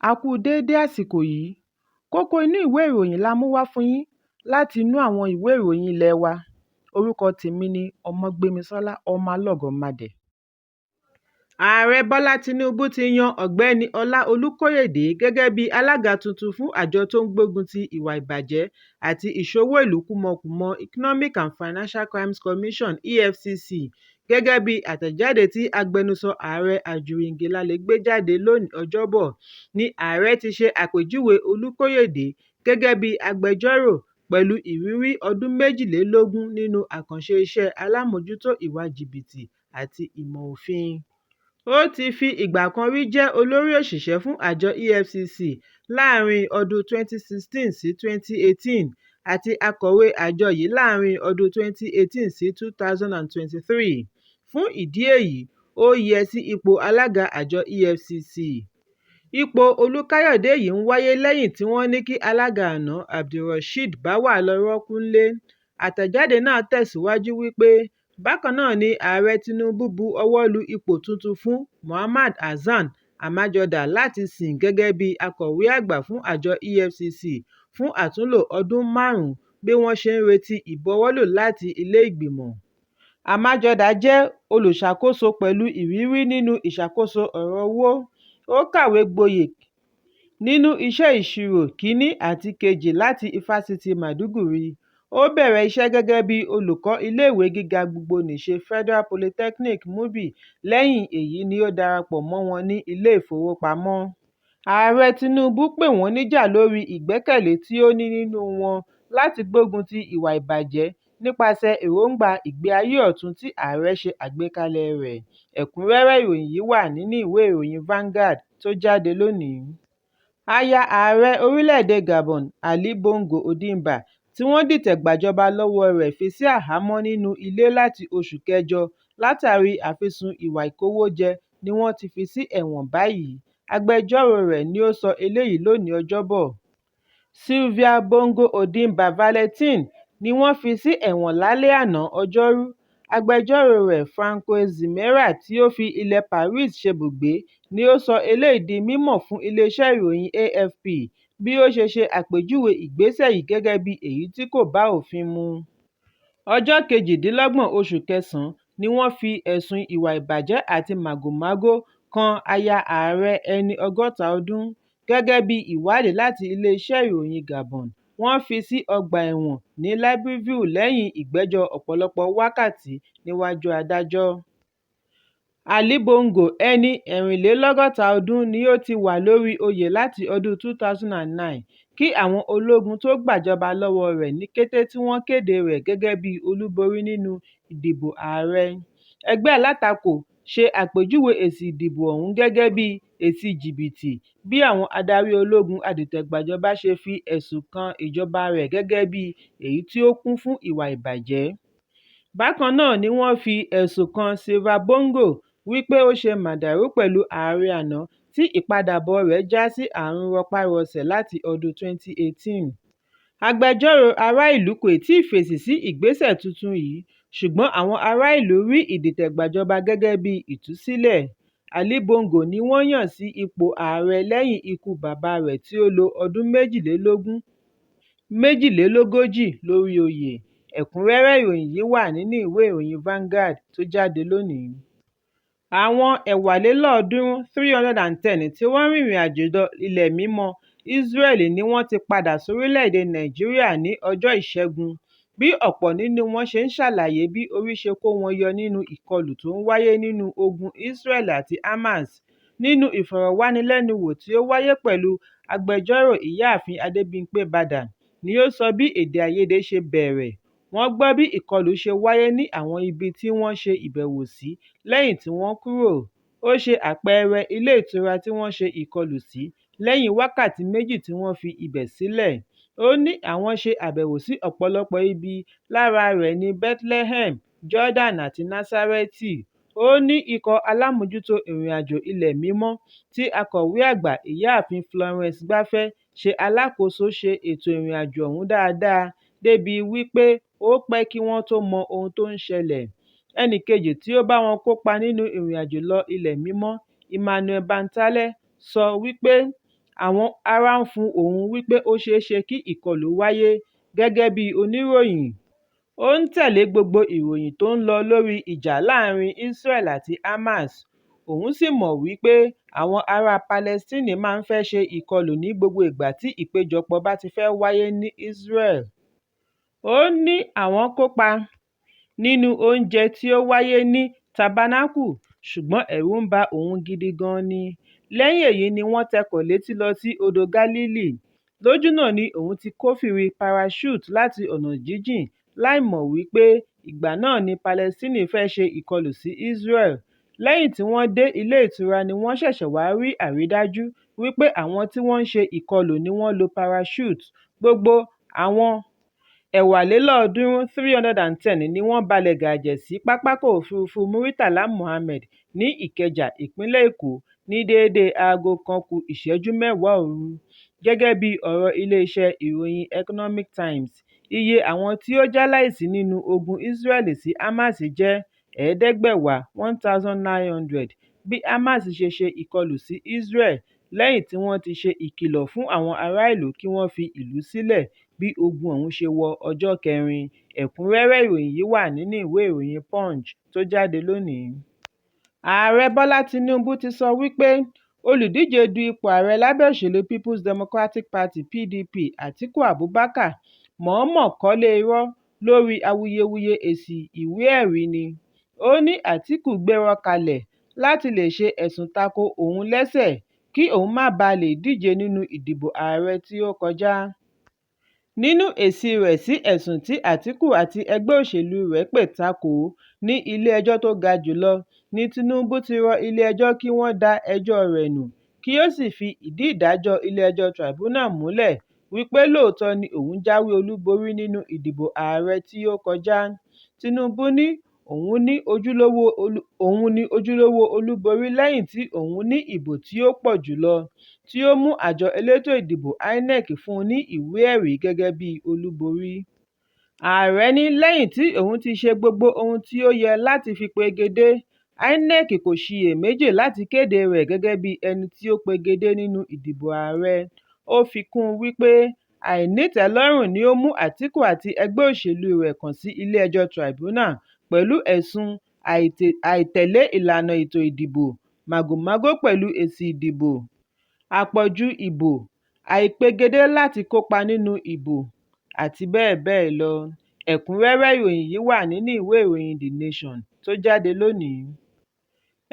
A kú déédé àsìkò yìí. Kókó inú ìwé ìròyìn la mú wá fún yín láti inú àwọn ìwé ìròyìn ilé wa. Orúkọ tèmi ni Ọmọgbémisọ́lá Ọmọlọ́gọ̀mádẹ. Ààrẹ Bọ́lá Tinubu ti yan Ọ̀gbẹ́ni Ọlá Olúkóyèdé gẹ́gẹ́ bí alága tuntun fún àjọ tó ń gbógun ti ìwà ìbàjẹ́ àti ìṣowó ìlú kúmọkùmọ, Economic and Financial Crimes Commission (EFCC), gẹ́gẹ́ bí àtẹ̀jáde tí agbẹnusọ ààrẹ Ajuri Ngelale gbé jáde lónìí Ọjọ́bọ̀ ní ààrẹ ti ṣe àpèjúwe Olúkóyèdé gẹ́gẹ́ bí agbẹjọ́rò pẹ̀lú ìrírí ọdún 22 nínú àkànṣe iṣẹ́ alámòójútó ìwà jìbìtì àti ìmọ̀ òfin. Ó ti fi ìgbà kan rí jẹ́ olórí òṣìṣẹ́ fún àjọ EFCC láàárín ọdún 2016 sí 2018 àti akọ̀wé àjọ yìí láàárín ọdún 2018 sí 2023. Fún ìdí èyí, ó yẹ sí ipò alága àjọ EFCC. Ipò Olúkáyọ̀dé yìí ń wáyé lẹ́yìn tí wọ́n ní kí alága àná Abdulrasheed Báwà lọ rọ́ọ̀kùn nílẹ̀. Àtẹ̀jáde náà tẹ̀síwájú wípé bákan náà ni Ààrẹ Tinubu bu ọwọ́ lu ipò tuntun fún Mohammed Hasan Amajọdá láti sìn gẹ́gẹ́ bí akọ̀wé àgbà fún àjọ EFCC fún àtúnlò ọdún márùn-ún bí wọ́n ṣe ń retí ìbuwọ́lù láti ilé ìgbìmọ̀. Amajọdá jẹ́ olùṣàkóso pẹ̀lú ìrírí nínú ìṣàkóso ọ̀rọ̀ owó. Ó kàwé gboyè nínú iṣẹ́ ìṣirò kínní àti kejì láti Ifásitì Maiduguri. Ó bẹ̀rẹ̀ iṣẹ́ gẹ́gẹ́ bí olùkọ́ ilé ìwé gíga gbogbonìṣe Federal Polytechnic Mubi, lẹ́yìn èyí ni ó darapọ̀ mọ́ wọn ní ilé ìfowópamọ́. Ààrẹ Tinubu pè wọ́n níjà lórí ìgbẹ́kẹ̀lé tí ó ní nínú wọn láti gbógun ti ìwà ìbàjẹ́ nípasẹ̀ èròńgbà ìgbé ayé ọ̀tun tí ààrẹ ṣe àgbékalẹ̀ rẹ̀. Ẹ̀kúnrẹ́rẹ́ ìròyìn yìí wà nínú ìwé ìròyìn Vanguard tó jáde lónìí. Aya ààrẹ orílẹ̀-èdè Gabon, Ali Bongo Ondimba, tí wọ́n dìtẹ̀ gbàjọba lọ́wọ́ rẹ̀ fi sí àhámọ́ nínú ilé láti oṣù Kẹjọ látàrí àfisùn ìwà ìkówójẹ ni wọ́n ti fi sí ẹ̀wọ̀n báyìí. Agbẹjọ́rò rẹ̀ ni ó sọ eléyìí lónìí Ọjọ́bọ̀. Sylvie Bongo Ondimba Valentin ni wọ́n fi sí ẹ̀wọ̀n lálẹ́ àná Ọjọ́rú. Agbẹjọ́rò rẹ̀, Francois Zimeray tí ó fi ilẹ̀ Paris ṣebùgbé ni ó sọ eléyìí di mímọ̀ fún ilé-iṣẹ́ ìròyìn AFP bí ó ṣe ṣe àpèjúwe ìgbésẹ̀ yìí gẹ́gẹ́ bí èyí tí kò bá òfin mu. Ọjọ́ 28 oṣù kẹsàn-án ni wọ́n fi ẹ̀sùn ìwà ìbàjẹ́ àti màgòmágó kan aya ààrẹ ẹni 60 ọdún. Gẹ́gẹ́ bí ìwádìí láti ilé-iṣẹ́ ìròyìn Gabon, wọ́n fi sí ọgbà ẹ̀wọ̀n ní Libreville lẹ́yìn ìgbẹ́jọ́ ọ̀pọ̀lọpọ̀ wákàtí níwájú adájọ́. Ali Bongo, ẹni 64 ọdún, ni ó ti wà lórí oyè láti ọdún 2009 kí àwọn ológun tó gbàjọba lọ́wọ́ rẹ̀ ní kété tí wọ́n kéde rẹ̀ gẹ́gẹ́ bí olúborí nínú ìdìbò ààrẹ. Ẹgbẹ́ alátakò ṣe àpèjúwe èsì ìdìbò ọ̀hún gẹ́gẹ́ bí èsì jìbìtì bí àwọn adarí ológun adìtẹ̀gbàjọba ṣe fi ẹ̀sùn kan ìjọba rẹ̀ gẹ́gẹ́ bí èyí tí ó kún fún ìwà ìbàjẹ́. Bákan náà ni wọ́n fi ẹ̀sùn kan Sylvie Bongo wípé ó ṣe màdàrú pẹ̀lú ààrẹ àná tí ìpadàbọ̀ rẹ̀ já sí àrùn rọpárọsẹ̀ láti ọdún 2018. Agbẹjọ́rò ará ìlú kò tíì fèsì sí ìgbésẹ̀ tuntun yìí, ṣùgbọ́n àwọn ará ìlú rí ìdìtẹ̀gbàjọba gẹ́gẹ́ bí ìtúsílẹ̀. Ali Bongo ni wọ́n yàn sí ipò ààrẹ lẹ́yìn ikú bàbá rẹ̀ tí ó lo ọdún 42 lórí oyè. Ẹ̀kúnrẹ́rẹ́ ìròyìn yìí wà nínú ìwé ìròyìn Vanguard tó jáde lónìí. Àwọn 310 tí wọ́n rìnrìn àjò lọ Ilẹ̀ Mímọ́ Ísírẹ́lì ní wọ́n ti padà sórílẹ̀-èdè Nàìjíríà ní ọjọ́ Ìṣẹ́gun, bí ọ̀pọ̀ nínú wọn ṣe ń ṣàlàyé bí orí ṣe kó wọn yọ nínú ìkọlù tó ń wáyé nínú ogun Israel àti Hamas. Nínú ìfọ̀rọ̀wánilẹ́nuwò tí ó wáyé pẹ̀lú agbẹjọ́rò Ìyáàfin Adébimpé Bada ni ó sọ bí èdè-àìyedè ṣe bẹ̀rẹ̀. Wọ́n gbọ́ bí ìkọlù ṣe wáyé ní àwọn ibi tí wọ́n ṣe ìbẹ̀wò sí lẹ́yìn tí wọ́n kúrò. Ó ṣe àpẹẹrẹ ilé ìtura tí wọ́n ṣe ìkọlù sí lẹ́yìn wákàtí méjì tí wọ́n fi ibẹ̀ sílẹ̀. Ó ní àwọn ṣe àbẹ̀wò sí ọ̀pọ̀lọpọ̀ ibi lára rẹ̀ ní Bethlehem, Jordan àti Násárẹ́tì. Ó ní ikọ̀ alámòjútó ìrìnàjò Ilẹ̀ Mímọ́ tí akọ̀wé àgbà, Ìyáàfin Florence Gbafẹ́ ṣe alákòóso ṣe ètò ìrìnàjò ọ̀hún dáadáa débìí wípé ó pẹ́ kí wọ́n tó mọ ohun tó ń ṣẹlẹ̀. Ẹnìkejì tí ó bá wọn kópa nínú ìrìnàjò lọ Ilẹ̀ Mímọ́, Emmanuel Bantale, sọ wípé Àwọn ara ń fu òun wípé ó ṣeé ṣe kí ìkọlù wáyé gẹ́gẹ́ bí oníròyìn. Ó ń tẹ̀lé gbogbo ìròyìn tó ń lọ lórí ìjà láàárín Israel àti Hamas, òun sì mọ̀ wípé àwọn ará Palestine máa ń fẹ́ ṣe ìkọlù ní gbogbo ìgbà tí ìpéjọpọ̀ bá ti fẹ́ wáyé ní Israel. Ó ní àwọn kópa nínú oúnjẹ tí ó wáyé ní Tabernacle ṣùgbọ́n ẹ̀rù ń ba òun gidi gan-an ni. Lẹ́yìn èyí ni wọ́n tẹkọ̀ létí lọ sí odò Gálílì. Lójúnà ni òun ti kófìrí parachute láti ọ̀nà jíjìn láìmọ̀ wípé ìgbà náà ni Palestine fẹ́ ṣe ìkọlù sí Israel. Lẹ́yìn tí wọ́n dé ilé ìtura ni wọ́n ṣẹ̀ṣẹ̀ wá rí àrídájú wípé àwọn tí wọ́n ń ṣe ìkọlù ni wọ́n lo parachute. Gbogbo àwọn 323 ni wọ́n balẹ̀ gàjẹ̀ sí pápákọ̀ òfuurufú Murtala Muhammed ní Ìkẹjà, ìpínlẹ̀ Èkó ní déédéé 0:50 òru. Gẹ́gẹ́ bí ọ̀rọ̀ ilé-iṣẹ́ ìròyìn Economic Times, iye àwọn tí ó jálàìsí nínú ogun Israel sí Hamas jẹ́ 900 1,900. Bí Hamas ṣe ṣe ìkọlù sí Israel lẹ́yìn tí wọ́n ti ṣe ìkìlọ̀ fún àwọn ará ìlú kí wọ́n fi ìlú sílẹ̀ bí ogun ọ̀hún ṣe wọ ọjọ́ kẹrin. Ẹ̀kúnrẹ́rẹ́ ìròyìn yìí wà nínú ìwé ìròyìn Punch tó jáde lónìí. Ààrẹ Bọ́lá Tinubu ti sọ wípé olùdíje du ipò ààrẹ lábẹ́ òṣèlú People's Democratic Party (PDP) Atiku Abubakar mọ̀ọ́mọ̀ kọ́lé irọ́ lórí awuyewuye èsì ìwé ẹ̀rí ni. Ó ní Atiku gbérọ́ kalẹ̀ láti lè ṣe ẹ̀sùn tako òun lẹ́sẹ̀ kí òun má ba lè díje nínú ìdìbò ààrẹ tí ó kọjá. Nínú èsì rẹ̀ sí ẹ̀sùn tí Atiku àti ẹgbẹ́ òṣèlú rẹ̀ pè tako ní ilé ẹjọ́ tó ga jù lọ ní Tinubu ti rọ ilé ẹjọ́ kí wọ́n da ẹjọ́ rẹ̀ nù kí ó sì fi ìdí ìdájọ́ ilé ẹjọ́ tribunal múlẹ̀ wípé lóòótọ́ ni òun jáwé olúborí nínú ìdìbò ààrẹ tí ó kọjá. Tinubu ní òun ni ojúlówó olúborí lẹ́yìn tí òun ní ìbò tí ó pọ̀ jù lọ tí ó mú àjọ elétò ìdìbò INEC fún un ní ìwé ẹ̀rí gẹ́gẹ́ bí olúborí. Ààrẹ ní lẹ́yìn tí òun ti ṣe gbogbo ohun tí ó yẹ láti fi pegedé, INEC kò ṣiyèméjì láti kéde rẹ̀ gẹ́gẹ́ bí ẹni tí ó pegedé nínú ìdìbò ààrẹ. Ó fi kún un wípé àìnítẹ́lọ́rùn ni ó mú Atiku àti ẹgbẹ́ òṣèlú rẹ̀ kàn sí ilé ẹjọ́ tribunal pẹ̀lú ẹ̀sùn àìtẹ̀lé ìlànà ètò ìdìbò, màgòmágó pẹ̀lú èsì ìdìbò, àpọ̀jù ìbò, àìpegedé láti kópa nínú ìbò àti bẹ́ẹ̀ bẹ́ẹ̀ lọ. Ẹ̀kúnrẹ́rẹ́ ìròyìn yìí wà nínú ìwé ìròyìn The Nation tó jáde lónìí.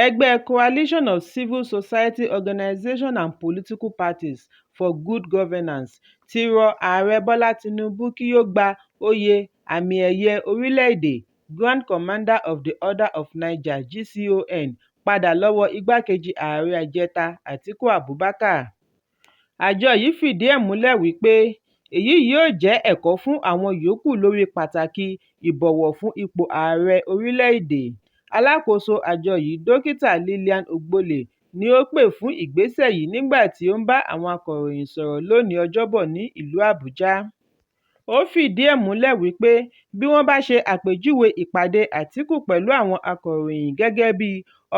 Ẹgbẹ́ Coalition of Civil Society Organizations and Political Parties for Good Governance ti rọ Ààrẹ Bọ́lá Tinubu kí ó gba oyè àmì-ẹ̀yẹ orílẹ̀-èdè Grand Commander of the Order of Niger (GCON) padà lọ́wọ́ igbákejì ààrẹ ìjẹta Atiku Abubakar. Àjọ yìí fìdí ẹ̀ múlẹ̀ wípé èyí yóò jẹ́ ẹ̀kọ́ fún àwọn yòókù lórí pàtàkì ìbọ̀wọ̀ fún ipò ààrẹ orílẹ̀-èdè. Alákòóso àjọ yìí Dókítà Lilian Ògbólé ni ó pè fún ìgbésẹ̀ yìí nígbà tí ó ń bá àwọn akọ̀ròyìn sọ̀rọ̀ lónìí Ọjọ́bọ̀ ní ìlú Àbújá. Ó fìdí ẹ̀ múlẹ̀ wípé bí wọ́n bá ṣe àpèjúwe ìpàdé Àtíkù pẹ̀lú àwọn akọ̀ròyìn gẹ́gẹ́ bí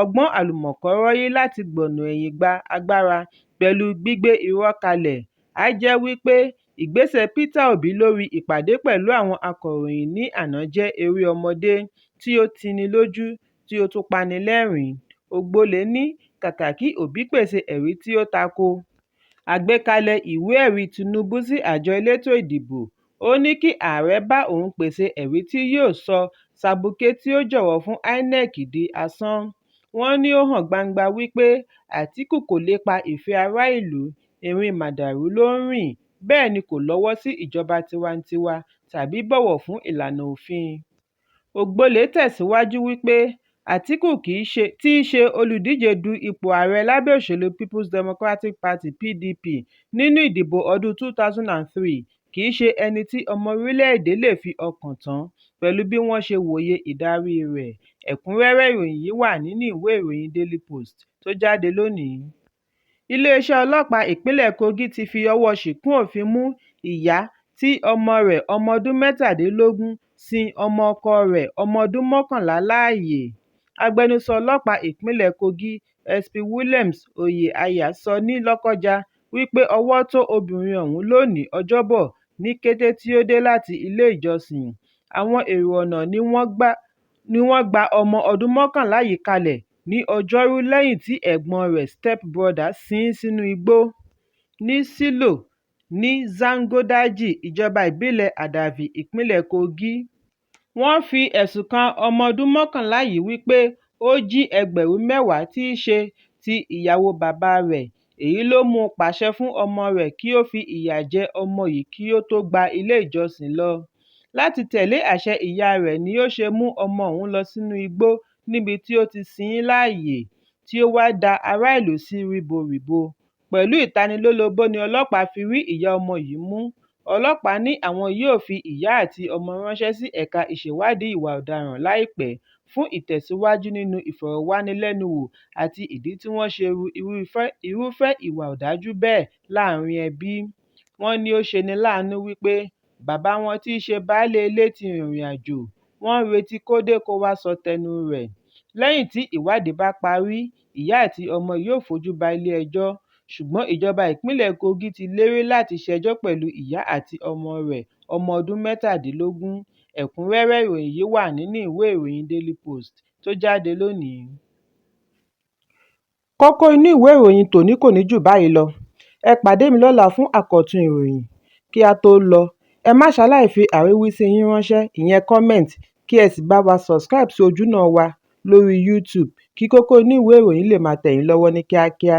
ọgbọ́n àlùmọ̀kọ́rọ́yí láti gbọ̀nà ẹ̀yìn gba agbára pẹ̀lú gbígbé irọ́ kalẹ̀, á jẹ́ wípé ìgbésẹ̀ Peter Obi lórí ìpàdé pẹ̀lú àwọn akọ̀ròyìn ní àná jẹ́ eré ọmọdé tí ó tini lójú tí ó tún pani lẹ́rìn-ín. Ògbólé ní kàkà kí Obi pèsè ẹ̀rí tí ó tako àgbékalẹ̀ ìwé ẹ̀rí Tinubu sí àjọ elétò ìdìbò, ó ní kí ààrẹ bá òun pèsè ẹ̀rí tí yóò sọ sabuké tí ó jọ̀wọ́ fún INEC di asán. Wọ́n ní ó hàn gbangba wípé Àtíkù kò lépa ìfẹ́ ará ìlú, ìrìn màdàrú ló ń rìn, bẹ́ẹ̀ ni kò lọ́wọ́ sí ìjọba tiwantiwa tàbí bọ̀wọ̀ fún ìlànà òfin. Ògbólé tẹ̀síwájú wípé Àtíkù tí í ṣe olùdíje du ipò ààrẹ lábẹ́ òṣèlú People's Democratic Party (PDP) nínú ìdìbò ọdún 2003 kì í ṣe ẹni tí ọmọ orílẹ̀-èdè lè fi ọkàn tán pẹ̀lú bí wọ́n ṣe wòye ìdarí rẹ̀. Ẹ̀kúnrẹ́rẹ́ ìròyìn yìí wà nínú ìwé ìròyìn Daily Post tó jáde lónìí. Iléeṣẹ́ ọlọ́pàá ìpínlẹ̀ Kogi ti fi ọwọ́ ṣìkún òfin mú ìyá tí ọmọ rẹ̀ ọmọ ọdún 17 sin ọmọ ọkọ rẹ̀ ọmọ ọdún 11 láàyè. Agbẹnusọ ọlọ́pàá ìpínlẹ̀ Kogi SP Williams Onyehaya sọ ní Lọ́kọ́ja wípé ọwọ́ tó obìnrin ọ̀hún lónìí Ọjọ́bọ̀ ní kété tí ó dé láti ilé ìjọsìn. Àwọn èrò ọ̀nà ni wọ́n gba ọmọ ọdún 11 yìí kalẹ̀ ní Ọjọ́rú lẹ́yìn tí ẹ̀gbọ́n-ọn rẹ̀ (step-brother) sin ín sínú igbó ní Sílò ní Zángo-Daji, ìjọba ìbílẹ̀ Adavi, ìpínlẹ̀ Kogi. Wọ́n fi ẹ̀sùn kan ọmọ ọdún 11 yìí wípé ó jí ẹgbẹ̀rún 10 tí í ṣe ti ìyàwóo bàbáa rẹ̀, èyí ló mú u pàṣẹ fún ọmọọ rẹ̀ kí ó fi ìyà jẹ ọmọ yìí kí ó tó gba ilé ìjọsìn lọ. Láti tẹ̀lé àṣẹ ìyáa rẹ̀ ni ó ṣe mú ọmọ òun lọ sínú igbó níbi tí ó ti sin ín láàyè, tí ó wá da ará ìlú sí ríboríbo. Pẹ̀lú ìtanilólobó ni ọlọ́pàá fi rí ìyá ọmọ yìí mú. Ọlọ́pàá ní àwọn yóò fi ìyá àti ọmọ ránṣẹ́ sí Ẹ̀ka Ìṣèwádìí Ìwà Ọ̀daràn láìpẹ́ fún ìtẹ̀síwájú nínú ìfọ̀rọ̀wánilẹ́nuwò àti ìdí tí wọ́n ṣe hu irúfẹ́ ìwà ọ̀dájú bẹ́ẹ̀ láàárín ẹbí. Wọ́n ní ó ṣeni láàánú wípé bàbáa wọn tí í ṣe baálé ilé ti rìnrìn-àjò, wọ́n ń retí kó dé kó wá sọ tẹnu rẹ̀. Lẹ́yìn tí ìwádìí bá parí, ìyá àti ọmọ yóò fojú ba ilé-ẹjọ́. Ṣùgbọ́n ìjọba ìpínlẹ̀ Kogi ti lérí láti ṣẹjọ́ pẹ̀lú ìyá àti ọmọ rẹ̀ ọmọ ọdún 17. Ẹ̀kúnrẹ́rẹ́ ìròyìn yìí wà nínú ìwé ìròyìn Daily Post tó jáde lónìí. Kókó inú ìwé ìròyìn tòní kò ní jù báyìí lọ. Ẹ pàdé mi lọ́la fún àkọ́tún ìròyìn. Kí á tó lọ, ẹ má ṣaláì fi àríwísí yín ránṣẹ́, ìyẹn comment, kí ẹ sì bá wa subscribe sí ojúnà wa lórí YouTube kí kókó inú ìwé ìròyìn lè máa tẹ̀ yín lọ́wọ́ ní kíákíá.